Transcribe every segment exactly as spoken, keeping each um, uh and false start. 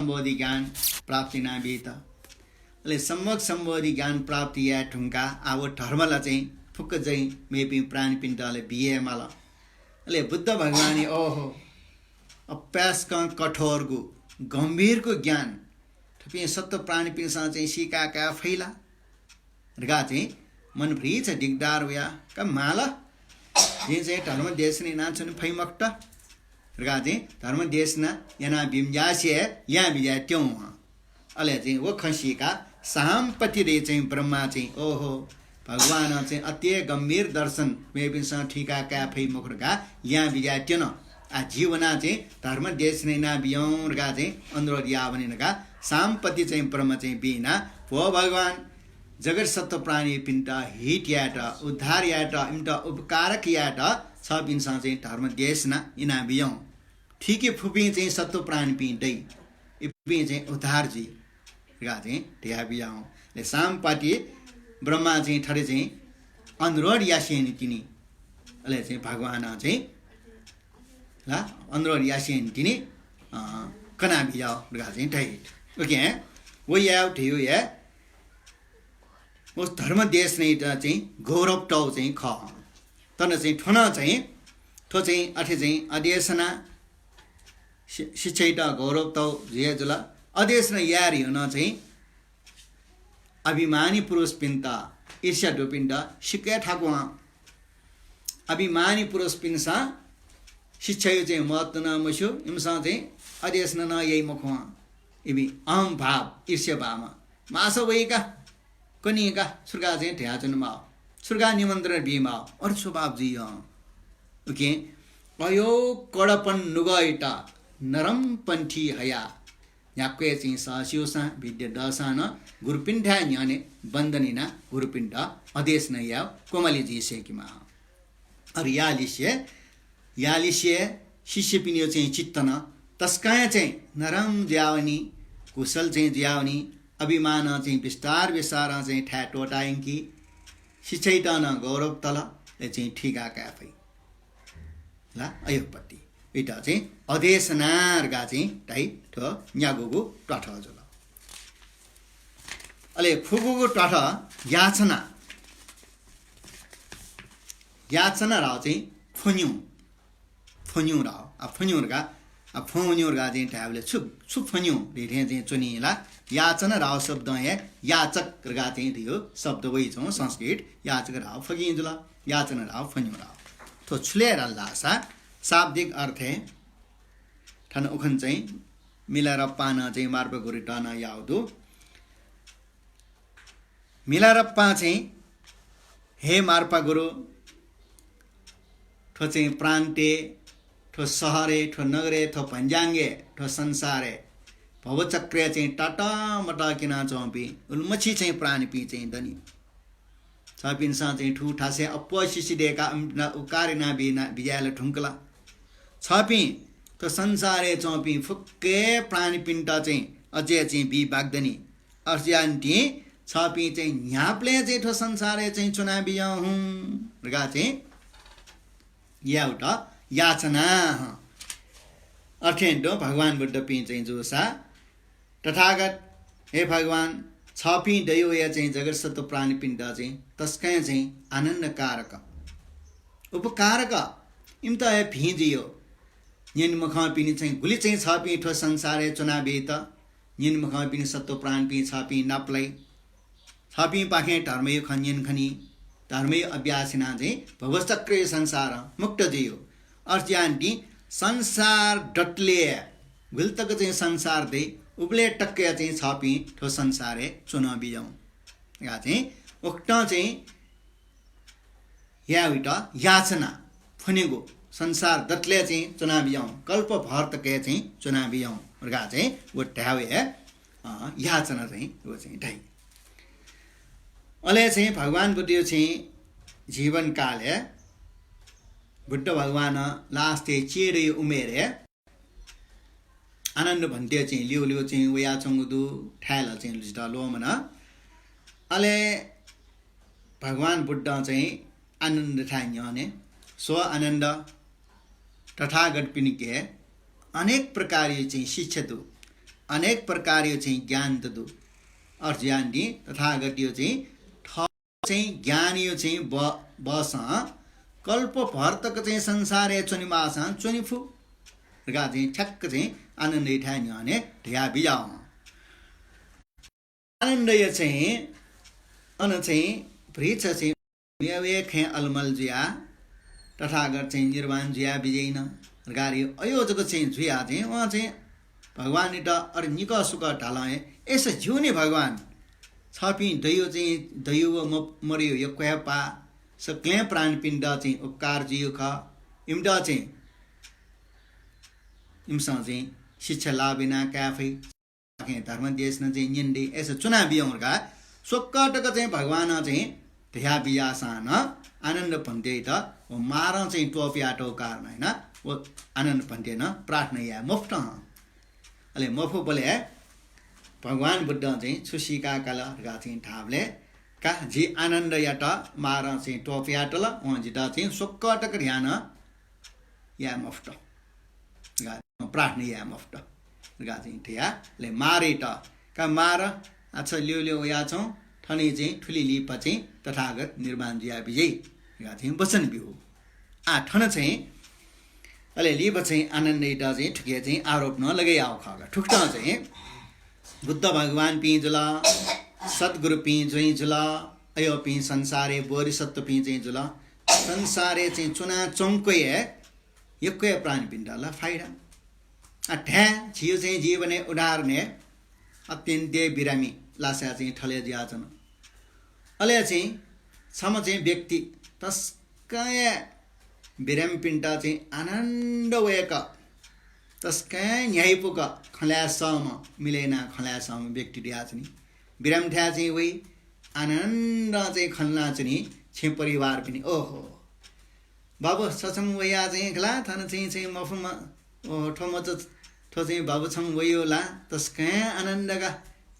सम्बोधि ज्ञान प्राप्त यानाबीत। अले सम्यक सम्बोधि ज्ञान प्राप्त याये धुंकाः आः व धर्मला चाहिँ फुक्क चाहिँ मेपिं प्राणीपिन्त अले बिये माल। अले बुद्ध भगवानया ओहो, अप्यास्कं कठोरगु, गम्भीरगु ज्ञान थुपिं सत्त्व प्राणीपिन्सं चाहिँ सीका काये फइ ला? धकाः चाहिँ मनभरि छ दिगदार वया का माल। जिं चाहिँ धर्म देशना यानाच्वने फइ मखुत धकाः चाहिँ धर्म देशना यानाबीम्ह ज्यासे यानाबिज्याये त्यं वं। अले चाहिँ व खँ सीकाः साम्पत्ति दइ चाहिँ ब्रह्मा चाहिँ, ओहो, भगवानं चाहिँ अति गम्भीर दर्शन मेपिन्सं थुइका काये फइ मखु धकाः यानाबिज्याये त्यन। आः जि वनाः चाहिँ धर्म देशना यानाबियौं धकाः चाहिँ अनुरोध याः वने धकाः साम्पत्ति चाहिँ ब्रह्मा चाहिँ बिइनाः, भो भगवान, जगत सत्त्व प्राणीपिन्त हित यायेत, उद्धार यायेत, इमित उपकारक यायेत छपिन्सं चाहिँ धर्म देशना यानाबियौं। थुइके फुपिं चाहिँ सत्त्व प्राणीपिं दइ, इपिं चाहिँ उद्धार जुइ धकाः चाहिँ धयाबियावं। अले साम्पत्ति ब्रह्मा चाहिँ थथे चाहिँ अनुरोध यासेंनि तिनि। अले चाहिँ भगवानं चाहिँ ला अनुरोध यासेंनि तिनि, अ, कनाबियाव धकाः चाहिँ धइ। OK, व याव धयो हे व धर्म देशनायात चाहिँ गौरव तौ चाहिँ खः। तन चाहिँ थ्व नं चाहिँ, थ्व चाहिँ अथे चाहिँ अदेशना शि-, शिक्षायात गौरव तौ जुया जुल। अदेशना याये धयो नं चाहिँ अभिमानी पुरुषपिन्त, ईर्ष्या दुपिन्त सिक्क थाकुं। अभिमानी पुरुषपिन्सं शिक्षाया चाहिँ महत्त्व नं मस्यू, इमिसं चाहिँ अदेशना नं याइ मखुं। इमि अहम भाव, ईर्ष्या भावं माःसा वइका, कनिका, सुर्गा चाहिँ धयाच्वने माव, सुर्गा निमन्त्रण बी माव, अथे स्वभाव जुइ हं। OK, अयो कडपन नुगःयात नरम पन्थी हया। न्ह्याक्व चाहिँ सः स्यूसां, विद्या दःसां नं गुरुपिन्थाय् न्ह्यःने वन्दन यानाः गुरुपिन्त अदेशना याव क्वमालि जुइ सय्केमाः। अले या लिसे, या लिसे शिष्यपिनियो चाहिँ चित्त नं तसकं चाहिँ नरम जुयावनी, कुशल चाहिँ जुयावनी, अभिमानं चाहिँ बिस्तार बिस्तारं चाहिँ थाय् त्वःता यंकी। शिक्षायात नं गौरव तल, अले चाहिँ थुइका काये फइ। ला अयोपत्ति। उइत चाहिँ अदेशना धकाः चाहिँ धाइ थ्व न्यागूगु त्वाथः जुल। अले खुगूगु त्वाथः याचना। याचना धाव चाहिँ फ्वन्यु। फ्वन्यु धाव। आ, फ्वन्यु धकाः, आ, फ्वन्यु धकाः चाहिँ धायेबलय् छु, छु फ्वन्यु धइथें चाहिँ च्वनी ला। याचना धाव शब्दं हे याचक धकाः चाहिँ धयो शब्द वइच्वं संस्कृत। याचक धाव फगिं जुल, याचना धाव फ्वन्यु धाव। थ्व छु ले धाल धाःसा शाब्दिक अर्थय् थन उखन चाहिँ मिलारप्पानं चाहिँ मार्पा गुरुयात नं याव दु। मिलारप्पां चाहिँ, हे मार्पा गुरु, थ्व चाहिँ प्रान्तय्, थ्व शहरय्, थ्व नगरय्, थ्व भन्ज्याङय्, थ्व संसारय् भवचक्रय् चाहिँ तातमत क्यनाच्वंपिं उलिमछि चाहिँ प्राणीपिं चाहिँ दनि। छपिन्सं चाहिँ थुथासय् अप्वः सिसि दय्काः अम-, न-, उपकार यानाबी-, ना-, बिज्याये ला धुंकल। छपिं थ्व संसारय् च्वंपिं फुक्क प्राणीपिन्त चाहिँ अझै चाहिँ बी बाकि दनि। अथे याःनिंतिं छपिं चाहिँ न्ह्याबलें चाहिँ थ्व संसारय् चाहिँ च्वनाबियं हुँ धकाः चाहिँ याउत याचना हं। अथें तुं भगवान बुद्धपिं चाहिँ जूसा तथागत, हे भगवान, छपिं दयो हे चाहिँ जगत सत्त्व प्राणीपिन्त चाहिँ तसकं चाहिँ आनन्दकारक, उपकारक, इमित हे भिं जुयो। न्यने मखंपिनि चाहिँ गुलि चाहिँ छपिं थ्व संसारय् च्वनाबीत, न्यने मखंपिनि सत्त्व प्राणीपिं छपिं नापलाइ। छपिंपाखें धर्मयो खँ न्यने खनी, धर्मयो अभ्यास यानाः चाहिँ भवचक्रयो संसारं मुक्त जुयो। अथे याःनिंतिं संसार दतले गुलि तक चाहिँ संसार दइ, उबलय् तक चाहिँ छपिं थ्व संसारय् च्वनाबियं। या चाहिँ उकथं चाहिँ यायेत याचना फ्वनेगु, संसार दतले चाहिँ च्वनाबियं, कल्पभर तक चाहिँ च्वनाबियं धकाः चाहिँ व धायेवं, अ, याचना चाहिँ व चाहिँ धाइ। अले चाहिँ भगवान बुद्धयो चाहिँ जीवनकालय् बुद्ध भगवान last-य् चीधयो उमेरय् आनन्द भन्ते चाहिँ ल्यू ल्यू चाहिँ वयाच्वंगु दु, थाय् ला चाहिँ जितः ल्वःमन। अले भगवान बुद्धं चाहिँ आनन्दथाय् न्ह्यःने, स्व आनन्द, तथागतपिनिके अनेक प्रकारयो चाहिँ शिक्षा दु। अनेक प्रकारयो चाहिँ ज्ञान त दु। अथे जुयानिं तथागतयो चाहिँ थः चाहिँ ज्ञानयो चाहिँ ब-, बसं कल्पभर तक चाहिँ संसारय् च्वनेमाःसां च्वने फु धकाः चाहिँ ठ्याक्क चाहिँ आनन्दयाथाय् न्ह्यःने धयाबिज्याः। आनन्दया चाहिँ अन चाहिँ वृक्ष चाहिँ मेवय् खँय् अलमल जुयाः तथागत चाहिँ निर्वाण जुयाबिज्याइन धकाः अयो जक चाहिँ जुयाः चाहिँ वं चाहिँ भगवानयात अरे निकः सुकः धालं हे, अय्‌सा ज्यू नि भगवान, छपिं दयु चाहिँ दयु व म-, मरयु यक्व हे पाः, सकलें प्राणीपिन्त चाहिँ उपकार जुयु खः, इमित चाहिँ इमिसं चाहिँ शिक्षा लाभ यानाः काये फइ। धर्म देशना चाहिँ न्यने दइ, अय्‌सा च्वनाबियौँ धकाः स्वक्क तक चाहिँ भगवानं चाहिँ धयाबिज्याःसां नं आनन्द भन्तेयात व मारं चाहिँ त्वपुयातःगु कारणं यानाः व आनन्द भन्तेनं प्रार्थना याये मफुत हं। अले मफुबलय् भगवान बुद्धं चाहिँ छु सीका काल धकाः चाहिँ धाःबलय् का जि आनन्दयात मारं चाहिँ त्वपुयातल, वं जितः चाहिँ स्वक्क तक ध्यानं याये मफुत धकाः, प्रार्थना याये मफुत धकाः चाहिँ धया। अले मारयात का मार, आः छ ल्यू ल्यू वयाच्वँ, थन चाहिँ थुलि लिपा चाहिँ तथागत निर्वाण जुयाबिज्याइ धकाः चाहिँ वचन ब्यू। आः थन चाहिँ अले लिपा चाहिँ आनन्दयात चाहिँ थुके चाहिँ आरोप नं लगे याःगु खः का। थुकथं चाहिँ बुद्ध भगवानपिं जुल, सद्गुरुपिं चाहिँ जुल, अयोपिं संसारय् बोधिसत्वपिं चाहिँ जुल। संसारय् चाहिँ च्वनाच्वंक हे यक्व हे प्राणीपिन्त ला फाइदा। आः धाये, झीयो चाहिँ जीवनय् उदाहरणय् अत्यन्त बिरामी लासाय् चाहिँ थले जुयाच्वन। अले चाहिँ छम्ह चाहिँ व्यक्ति तसकं हे बिरामीपिन्त चाहिँ आनन्द वय्‌क तसकं हे न्ह्याइपुक खँ ल्हाये सःम्ह, मिले यानाः खँ ल्हाये सःम्ह व्यक्ति जुयाच्वनी। बिरामीथाय् चाहिँ वइ, आनन्दं चाहिँ खँ ल्हानाच्वनी, छेँ परिवारपिनि, ओहो, बाबु, छ छम्ह वया चाहिँ खला, थन चाहिँ, चाहिँ मफुम्ह, ओ, थ्व मचा, थ्व चाहिँ बाबु छम्ह वयो ला, तसकं आनन्द का,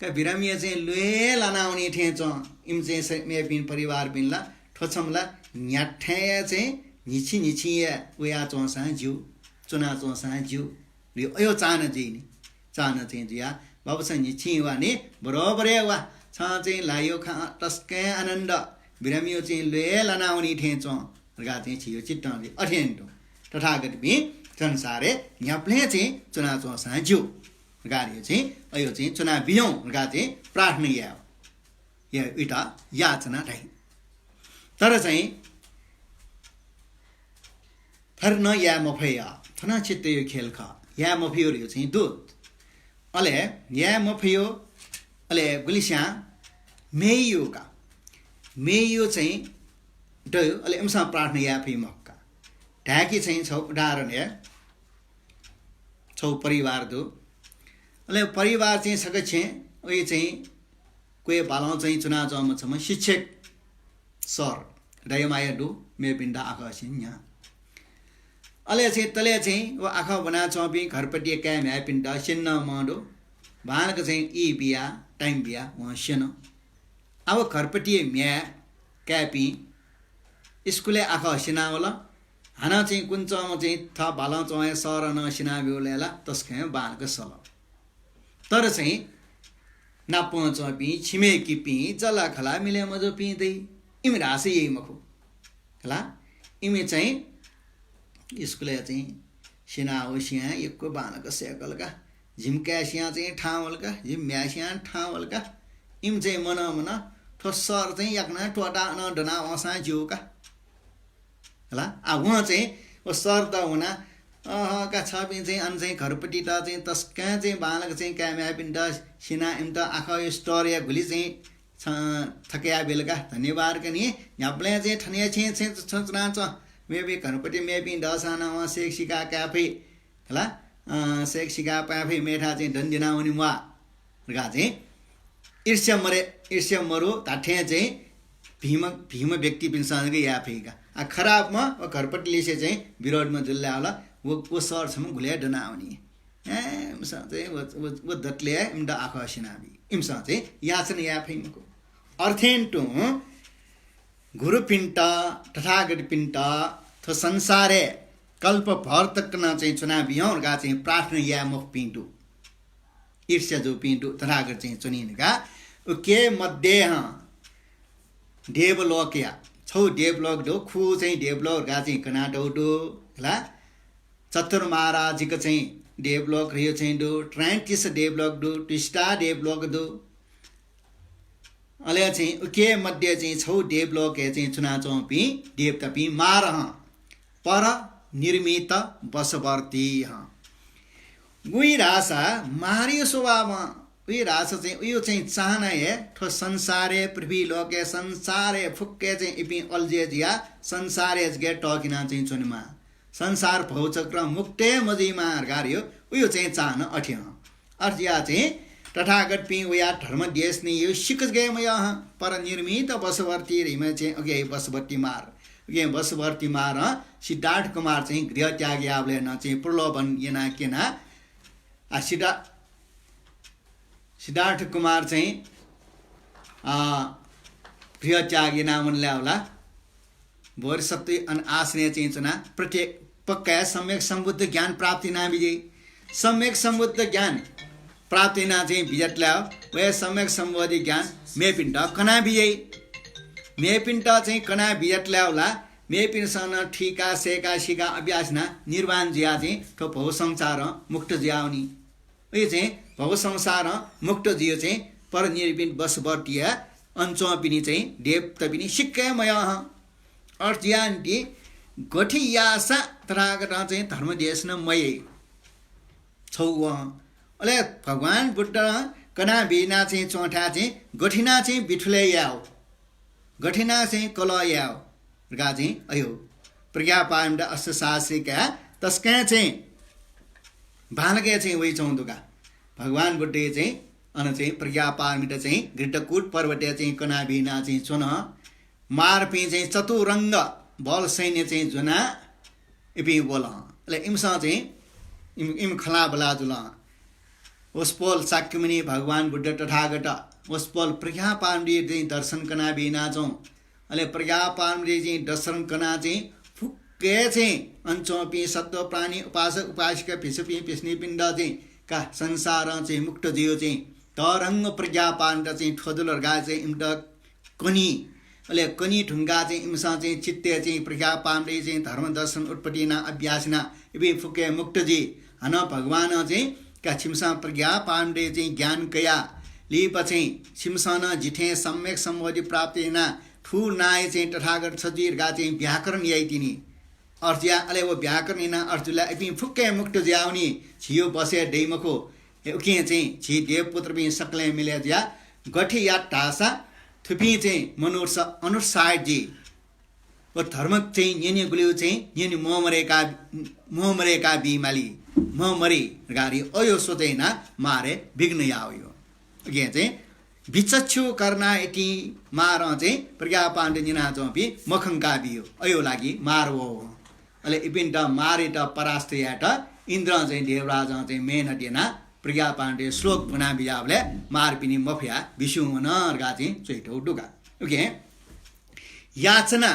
का बिरामीया चाहिँ ल्वय् लानावनी थें च्वं। इमि चाहिँ स-, मेपिं परिवारपिं ला, थ्व छम्ह ला न्ह्याथाय् चाहिँ न्हिछि न्हिछि या वया च्वंसां ज्यू, च्वना च्वंसां ज्यू। यो, अयो चान जुइ नि। चान चाहिँ जुया, बाबु छ न्हिछि वा नि, बरोबर हे वा। छं चाहिँ ल्हायो खा, तसकं आनन्द, बिरामीयो चाहिँ ल्वय् लानावनी थें च्वं। धकाः चाहिँ झीयो चित्तं जुइ। अथे तुं तथागतपिं संसारय् न्ह्याबलें चाहिँ च्वनाच्वंसां ज्यू। धकाः यो चाहिँ, अयो चाहिँ च्वनाबिज्याहुँ धकाः चाहिँ प्रार्थना याये, या, उइत याचना धाइ। तर चाहिँ थथे नं याये मफया, थन चित्तयो खेल खः, याये मफयो धयो चाहिँ दु। अले याये मफयो, अले गुलिस्यां मेयो का, मेयो चाहिँ दयो, अले इमिसं प्रार्थना याये फइ मखु का। धाय्‌कि चाहिँ छौ उदाहरण हे, छौ परिवार दु। अले परिवार चाहिँ छकः छेँ, उइ चाहिँ क्वय् बालं चाहिँ च्वनाच्वंम्ह छम्ह शिक्षक सर, दयामाया दु, मेपिन्त आखः स्यने न्ह्याः। अले चाहिँ तले चाहिँ व आखः ब्वनाच्वंपिं घरपतिया काय् म्ह्याय्‌पिन्त स्यने नं मं दु। बांलाक चाहिँ ई बिया, time बिया वं स्यन। आः व घरपतिया म्ह्याय् काय्‌पिं स्कुलय् आखः स्यनावल। हानं चाहिँ कुन्हु च्वंम्ह चाहिँ थः बालं च्वंम्ह सरं नं स्यनाब्यूबलय् ला तसकं बांलाक सल। तर चाहिँ नापं च्वंपिं छिमेकीपिं जःलाखःला मिले मजूपिं दइ, इमि धाःसा याइ मखु। खला, इमि चाहिँ स्कुलय् चाहिँ स्यनावःसियां यक्व बांलाक सय्‌कल का। जिमि काय् स्यां चाहिँ थाहां वल का, जिमि म्ह्याय् स्यां थाहां वल का। इमि चाहिँ मनं मनं थ्व सर चाहिँ याकनं त्वःताः अनं दनावंसां ज्यू का। खला, आः वं चाहिँ व सरत वनाः, अह, का छपिं चाहिँ अन चाहिँ घरपतित चाहिँ तसकं चाहिँ बांलाक चाहिँ काय् म्ह्याय्‌पिन्त स्यनाः इमित आखःया स्तरया गुलि चाहिँ छ-, थकया बेल का, धन्यवाद का नि। न्ह्याबलें चाहिँ थन हे छेँ छेँ च्वनाच्वँ। मेपिं घरपति मेपिं दःसां नं वं सय्‌क सिकाः काये फइ। खला, अ, सय्‌क सिकाः पाये फइ, मेथाय् चाहिँ दनावनी म्वाः धकाः चाहिँ ईर्ष्या मरे, ईर्ष्या मरु धात्थें चाहिँ भिंम्ह, भिंम्ह व्यक्तिपिन्सं जक याये फइ का। आः खराबम्ह व घरपतिलिसे चाहिँ विरोधम्ह जुल धाःसा व, व सर छम्ह गुलि दनावनी। ए, इमिसं चाहिँ व, व, व दतले इमित आखः स्यनाबी। इमिसं चाहिँ याचना याये फइ मखु। अथे तुं गुरुपिन्त, तथागतपिन्त थ्व संसारय् कल्पभर तक नं चाहिँ च्वनाबियौँ धकाः चाहिँ प्रार्थना याये मफुपिं दु। ईर्ष्या जूपिं दु, तथागत चाहिँ च्वनी धकाः। उके मध्ये हं देवलोकया छौ देवलोक दु, खु चाहिँ देवलोक धकाः चाहिँ कनातौ दु हला। चतुर्माराजिक चाहिँ देवलोक ह्रियो चाहिँ दु, त्रैंतिस देवलोक दु, त्रिष्टा देवलोक दु। अले चाहिँ उके मध्ये चाहिँ छौ देवलोकय् चाहिँ च्वनाच्वंपिं देवतापिं मार हं, पर निर्मित वशवर्ती हं। उइ धाःसा मारया स्वभावं, उइ धाःसा चाहिँ उयो चाहिँ चाहना हे थ्व संसारय्, पृथ्वी लोकय्, संसारय् फुक्कय् चाहिँ इपिं अल्झे जुयाः संसारय् जक तःकिना चाहिँ च्वनेमा। संसार भवचक्रं मुक्त हे मजुइमा धकाः यो, उयो चाहिँ चाहना अथे हं। अथे जुयाः चाहिँ तथागतपिं वयाः धर्म देशनय् यो सिक्क जक मयः हं, पर निर्मित वशवर्ती धइम्ह चाहिँ उके वशवर्ती मार। उके वशवर्ती मारं सिद्धार्थ कुमार चाहिँ गृह त्याग याःबलय् नं चाहिँ प्रलोभन यानाः क्यना। आ, सिद्धा-, सिद्धार्थ कुमार चाहिँ, अ, गृह त्याग यानाः वनले हला। बोधिसत्व अन आसनय् चाहिँ च्वनाः प्रत्येक पक्का हे सम्यक सम्बुद्ध ज्ञान प्राप्त यानाबिज्याइ। सम्यक सम्बुद्ध ज्ञान प्राप्त यानाः चाहिँ बिज्यातले व हे सम्यक सम्बुद्ध ज्ञान मेपिन्त कनाबिज्याइ। मेपिन्त चाहिँ कनाबिज्यातले हला, मेपिन्सं नं थुइका, सय्का, सिका अभ्यास यानाः निर्वाण जुयाः चाहिँ थ्व भव संसारं मुक्त जुयावनी। उयो चाहिँ भव संसारं मुक्त जुयो चाहिँ पर निर्मित वशवर्तीया अन च्वंपिनि चाहिँ देवतापिनि सिक्क हे मयः हं। अथे जुयाः निंतिं गथे याःसा तथागतं चाहिँ धर्म देशना मयाइ छौ वं। अले भगवान बुद्धं कनाबिना चाहिँ च्वंथाय् चाहिँ गथे यानाः चाहिँ बिथुलय् यायेगु, गथे यानाः चाहिँ कलह यायेगु धकाः चाहिँ अयो प्रज्ञापारमिता अष्टसाहस्रिकाय् तसकं चाहिँ बांलाक चाहिँ वइच्वंगु दु का। भगवान बुद्धया चाहिँ अन चाहिँ प्रज्ञापारमिता चाहिँ गृद्धकूट पर्वतय् चाहिँ कनाबिना चाहिँ च्वन। मारपिं चाहिँ चतुरंग बल सैन्य चाहिँ ज्वनाः इपिं वल। अले इमिसं चाहिँ इम-, इमि खँल्हाबल्हा जुल। वसपोल शाक्यमुनि भगवान बुद्ध तथागत वसपोल प्रज्ञापारमिता चाहिँ दर्शन कनाबिना च्वं। अले प्रज्ञापारमिता चाहिँ दर्शन कनाः चाहिँ फुक्क हे चाहिँ अन च्वंपिं सत्त्व प्राणी उपासक उपासिका भिक्षुपिं भिक्षुणीपिन्त चाहिँ का संसारं चाहिँ मुक्त जुयो चाहिँ तःधंगु प्रज्ञापारमिता चाहिँ थ्व जुल धकाः चाहिँ इमित कनी। अले कनी धुंकाः चाहिँ इमिसं चाहिँ चित्तय् चाहिँ प्रज्ञापारमिता चाहिँ धर्म दर्शन उत्पत्ति यानाः अभ्यास यानाः इपिं फुक्क हे मुक्त जुइ। हानं भगवानं चाहिँ का छिमिसं प्रज्ञापारमिता चाहिँ ज्ञान कयाः लिपा चाहिँ छिमिसं नं जिथें सम्यक सम्बोधि प्राप्त यानाः थू नांया चाहिँ तथागत छ जुइ धकाः चाहिँ व्याकरण याइ तिनि। अथे जुयाः अले व व्याकरण यानाः अथे जुल ला इपिं फुक्क हे मुक्त जुयावनी, झी यो बसय् दइ मखु। हे उकिं चाहिँ झी देवपुत्रपिं सकलें मिले जुयाः गथे यात धाःसा थुपिं चाहिँ मनूत स-, अनुत्साहित जुइ। व धर्म चाहिँ न्यनेगुलिइ चाहिँ न्यने मोहमरेका, मोहमरेका बी माली, मोहमरे धकाः अयो सोचे यानाः मारय् विघ्न याः वयो। उकिं चाहिँ विचक्षु कर्णा इति मारं चाहिँ प्रज्ञापारमिता न्यनाच्वंपिं मखंका बियो। अयो लागि मार वः। अले इपिन्त मारयात परास्त यायेत इन्द्रं चाहिँ देवराजं चाहिँ मेहनत यानाः प्रज्ञापारमिताया श्लोक ब्वना बियाबलय् मारपिनि मफया बिस्युं वन धकाः चाहिँ च्वइतौ दु का। उकिं याचना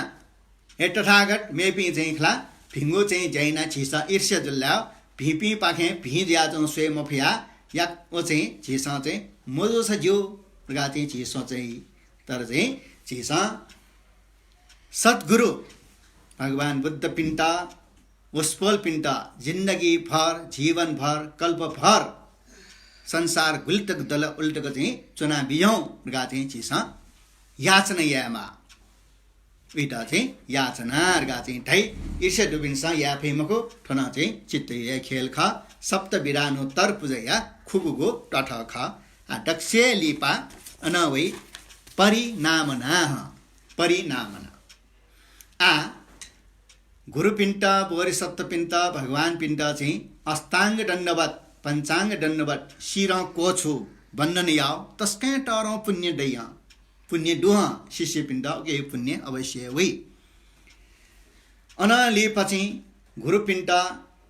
हे तथागत मेपिं चाहिँ खला भिंगु चाहिँ ज्या यानाः झीसं ईर्ष्या जुल ला, भिंपिंपाखें भिं जुयाच्वं स्वये मफया, या व चाहिँ झीसं चाहिँ मजूसा ज्यू धकाः चाहिँ झी सोचे। तर चाहिँ झीसं सद्गुरु भगवान बुद्धपिन्त, वसपोलपिन्त जिन्दगीभर, जीवनभर, कल्पभर संसार गुलितक दल उलितक चाहिँ च्वना बिज्याहुँ धकाः चाहिँ झीसं याचना यायेमाः। उइत चाहिँ याचना धकाः चाहिँ धाइ। ईर्ष्या दुपिन्सं याये फइ मखु। थ्व नं चाहिँ चित्तया खेल खः। सप्त विधानोत्तर पूजाया खुगूगु तथ्य खः। आ, दक्वसिबें लिपा अन वइ परिणामना, हँ, परिणामना। आ, गुरुपिन्त, बोधिसत्वपिन्त, भगवानपिन्त चाहिँ अष्टाङ्ग दण्डवत, पञ्चाङ्ग दण्डवत शिरं क्वछुं वन्दन याउ, तसकं तःधं पुण्य दइ हँ। पुण्य दु हँ, शिष्यपिन्त उके पुण्य अवश्य वइ। अनं लिपा चाहिँ गुरुपिन्त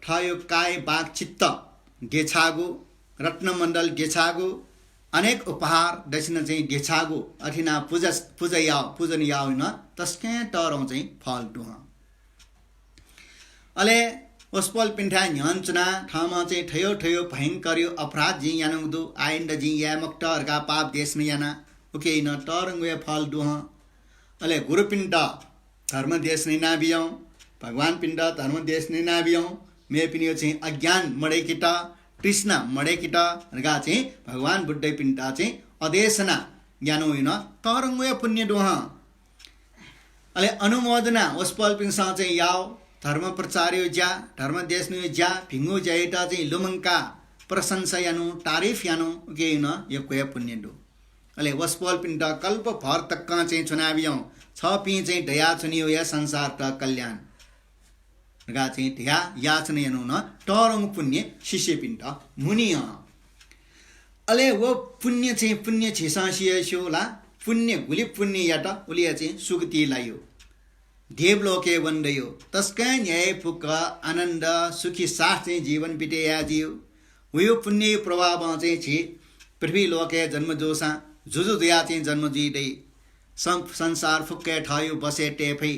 थःयो काय वाक चित्त देछाःगु, रत्नमण्डल देछाःगु, अनेक उपहार दक्षिणा चाहिँ देछाःगु, अथे यानाः पूजा, पूजा याउ, पूजन याउ नं तसकं तःधं चाहिँ फल दु हँ। अले वसपोलपिन्थाय् न्ह्यःने च्वनाः थःम्हं चाहिँ थयो थयो भयंकरयो अपराध जिं यानागु दु, आइन्दा जिं याये मखुत धकाः पाप देशना याना। उकिं नं तःधंगु हे फल दु हं। अले गुरुपिन्त धर्म देशना यानाबियौं, भगवानपिन्त धर्म देशना यानाबियौं, मेपिनियो चाहिँ अज्ञान मदय्‌केत, तृष्णा मदय्‌केत धकाः चाहिँ भगवान बुद्धपिन्त चाहिँ अदेशना यानागु नं तःधंगु हे पुण्य दु हं। अले अनुमोदना वसपोलपिन्सं चाहिँ याउ, धर्म प्रचारयो ज्या, धर्म देशनायो ज्या, भिंगु ज्यायात चाहिँ लुमंकाः प्रशंसा यानु, तारिफ यानु, उकिं नं यक्व हे पुण्य दु। अले वसपोलपिन्त कल्पभर तकं चाहिँ च्वनाबियौं, छपिं चाहिँ दयाच्वनीगु हे संसारत कल्याण धकाः चाहिँ धया याचना यानु नं तःधंगु पुण्य शिष्यपिन्त मुनि हं। अले व पुण्य चाहिँ पुण्य झीसं सियास्यू ला, पुण्य गुलि पुण्य यात उलिया चाहिँ सुगति लायु, देवलोकय् वनेदयु, तसकं न्ह्याइपुक आनन्द सुखी साथ चाहिँ जीवन बिते याये ज्यू। वयो पुण्ययो प्रभावं चाहिँ झी पृथ्वी लोकय् जन्म जूसां जुजु जुयाः चाहिँ जन्म जुइ दइ। सं-, संसार फुक्कय् थःयो बसय् तये फइ।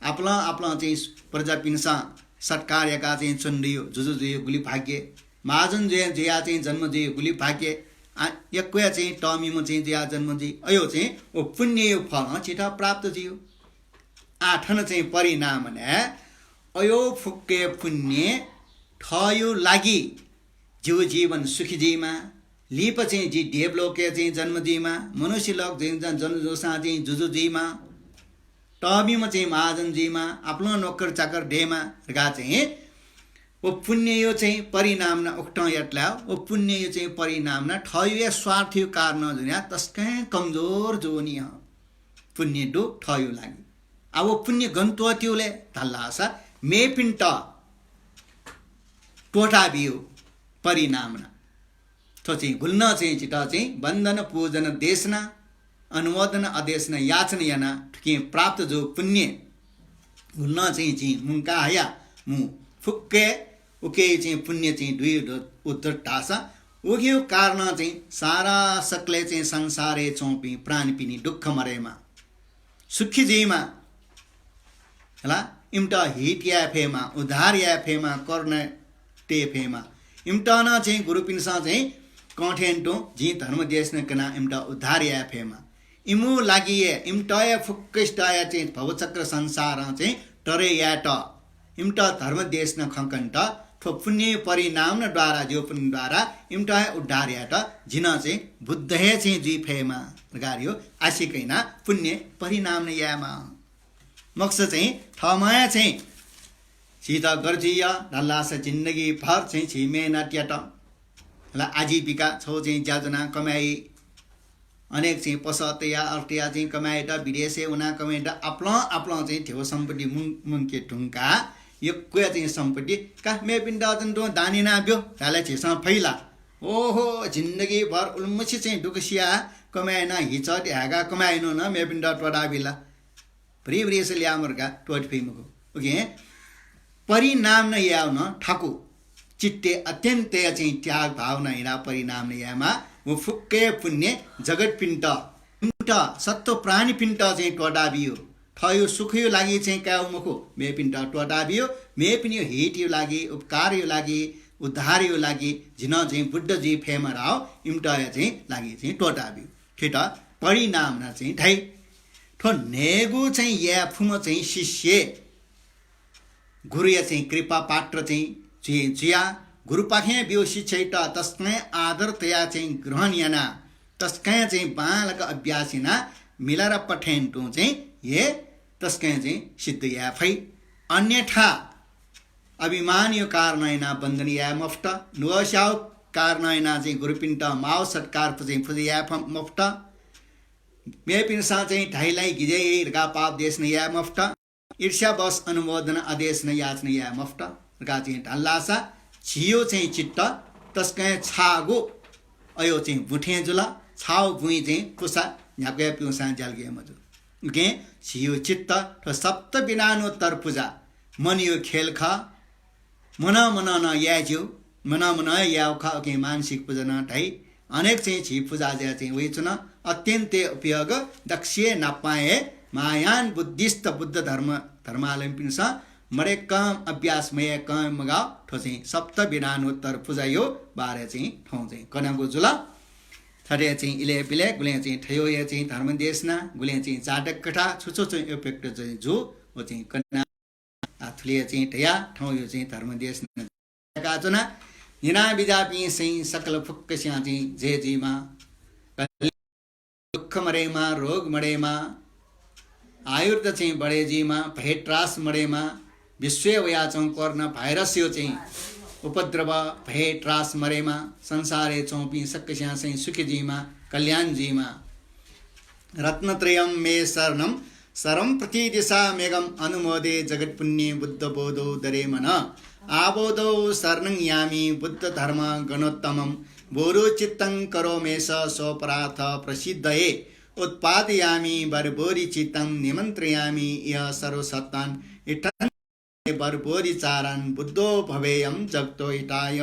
आपालं आपालं चाहिँ प्रजापिन्सं सत्कार याकाः चाहिँ च्वनेदयु, जुजु जुइ गुलि भाग्य। महाजन जुया, जुयाः चाहिँ जन्म जुइ गुलि भाग्य। आ, यक्व हे चाहिँ तःमिम्ह चाहिँ जुयाः जन्म जुइ। अयो चाहिँ व पुण्ययो फलं झीत प्राप्त जुइ। आः थन चाहिँ परिणामनाय् अयो फुक्कय् पुण्य थःयो लागि जिगु जीवन सुखी जुइमा, लिपा चाहिँ जि देवलोकय् चाहिँ जन्म जुइमा, मनुष्य लोक चाहिँ जन-, जन्म जूसां चाहिँ जुजु जुइमा, तःमिम्ह चाहिँ महाजन जुइमा, आपालं नोकर चाकर दयेमा धकाः चाहिँ व पुण्ययो चाहिँ परिणामना उकथं यात ला, व पुण्ययो चाहिँ परिणामना थःयो हे स्वार्थयो कारणं जुयाः तसकं कमजोर जूनि हं। पुण्य दु थःयो लागि। आ व पुण्य गन त्वःतेउ ले धाल धाःसा मेपिन्त त्वःताबिउ परिणामना। थ्व चाहिँ गुलिनं चाहिँ जितः चाहिँ वन्दन, पूजन, देशना, अनुमोदन, अदेशना, याचना यानाः थुकिं प्राप्त जूगु पुण्य गुलिनं चाहिँ जिं मुंका हया, मू फुक्कय् उकिया चाहिँ पुण्य चाहिँ दुइ द-, उद्धत धाःसा उकिया कारणं चाहिँ सारा सकलें चाहिँ संसारय् च्वंपिं प्राणीपिनि दुःख मदयेमा, सुखी जुइमा, हला, इमित हित याये फयेमा, उद्धार याये फयेमा, करुणा तये फयेमा। इमित नं चाहिँ गुरुपिन्सं चाहिँ कंथें तुं जिं धर्म देशना कनाः इमित उद्धार याये फयेमा। इमियो लागि हे, इमित हे फुक्कसित हे चाहिँ भवचक्र संसारं चाहिँ तरे यायेत, इमित धर्म देशना खँ कनेत, थ्व पुण्य परिणामना द्वारा, ज्यू पुण्य द्वारा इमित हे उद्धार यायेत जिं नं चाहिँ बुद्ध हे चाहिँ जुइ फयेमा धकाः यो आशिक यानाः पुण्य परिणामना यायेमा। मखुसा चाहिँ थःम्हं हे चाहिँ झीत गर जुइया धाल धाःसा जिन्दगी भर चाहिँ झी मेहनत यात। हला, आजीविका छौ चाहिँ ज्या ज्वनाः कमाइ, अनेक चाहिँ पसः तयाः, अर्थ तयाः चाहिँ कमाइ यात, विदेशय् वनाः कमाइ यात, आपालं आपालं चाहिँ धेबा सम्पत्ति मुं-, मुंके धुंकाः यक्व चाहिँ सम्पत्ति का मेपिन्त चाहिँ तुं दान यानाब्यु धाल झीसं फइ ला? ओहो, जिन्दगी भर उलिमछि चाहिँ दुःख सियाः कमाइ यानाः हिचः ति हाय्काः कमाइ यानाः नं मेपिन्त त्वःताबी ला? भ्रिभ्रिसे ल्याःम्ह धकाः त्वःते फइ मखु। उकिं परिणामना यायेगु नं थाकु। चित्तय् अत्यन्त हे चाहिँ त्याग भावना हिलाः परिणामना यायेमाः। व फुक्कया पुण्य जगतपिन्त, इमित, सत्त्व प्राणीपिन्त चाहिँ त्वःताबिउ। थःयो सुखयो लागि चाहिँ कायेगु मखु, मेपिन्त त्वःताबिउ, मेपिनियो हितयो लागि, उपकारयो लागि, उद्धारयो लागि, जिं नं चाहिँ बुद्ध जुइ फयेमा धाउ, इमित हे चाहिँ लागि चाहिँ त्वःताबिउ। थुइत परिणामना चाहिँ धाइ। थ्व न्हय्गू चाहिँ याये फुम्ह चाहिँ शिष्य गुरुया चाहिँ कृपा पात्र चाहिँ जुइ-, जुयाः गुरुपाखें ब्यूगु शिक्षायात तसकं आदर तयाः चाहिँ ग्रहण यानाः तसकं चाहिँ बांलाक अभ्यास यानाः मिलारेपा थें तुं चाहिँ हे तसकं चाहिँ सिद्ध याये फइ। अन्यथा अभिमानयो कारणं यानाः वन्दना याये मफुत, नुगःस्याःगु कारणं यानाः चाहिँ गुरुपिन्त माःगु सत्कार चाहिँ पुजा याये फ-, मफुत। मेपिन्सं चाहिँ धाइ ला गिजय् याइ धकाः पाप देशना याये मफुत। ईर्ष्यावश अनुमोदन अदेशना याचना याये मफुत धकाः चाहिँ धाल धाःसा झीयो चाहिँ चित्त तसकं छाःगु अयो चाहिँ बुँ थें जुल। छाःगु बुँइ चाहिँ पुसा न्ह्याक्व हे पिउसां ज्यालगय् मजू। उकिं झीयो चित्त थ्व सप्त विधानोत्तर पुजा मनयो खेल खः। मनं मनं नं याये ज्यू, मनं मनं हे यायेगु खः, उकिं मानसिक पुजा नं धाइ। अनेक चाहिँ झी पुजा ज्या चाहिँ वइच्वन। अत्यन्त हे उपयोग, दक्वसिया नापां हे महायान बुद्धिस्ट बुद्ध धर्म, धर्मावलम्बीपिन्सं मदय्कं अभ्यास मयाय्कं मगाः। थ्व चाहिँ सप्त विधानोत्तर पुजायो बारे चाहिँ थौं चाहिँ कनागु जुल। थथे चाहिँ इलय् बिलय् गुलें चाहिँ थयो हे चाहिँ धर्मदेशना, गुलें चाहिँ जातक कथा, छु छु चाहिँ उपयुक्त चाहिँ जू, व चाहिँ कना। आ, थुलि हे चाहिँ धया थौंयो चाहिँ धर्मदेशना याकाच्वना। न्यना बिज्यापिं चाहिँ सकल फुक्कस्यां चाहिँ जय जुइमा। दुःख मदयेमा, रोग मदयेमा, आयुर्द चाहिँ बढे जुइमा, भय त्रास मदयेमा, विश्वय् वयाच्वंगु कोरोना भाइरसयो चाहिँ उपद्रव, भय त्रास मदयेमा, संसारय् च्वंपिं सकस्यां चाहिँ सुखी जुइमा, कल्याण जुइमा। रत्नत्रयं मे शरणं, सर्वं पृथिवी दिशा मेघं, अनुमोदे जगत्पुण्ये बुद्धबोधौ ददे मनः। आबोधौ शरणं यामि बुद्ध धर्म गणोत्तमं। बोधौ चित्तं करोम्येष स्वपरार्थ प्रसिद्धये। उत्पादयामि वरबोधिचित्तं निमन्त्रयामि इह सर्वसत्त्वान्। इत्थं वरबोधिचारान् बुद्धो भवेयं जगतो हिताय।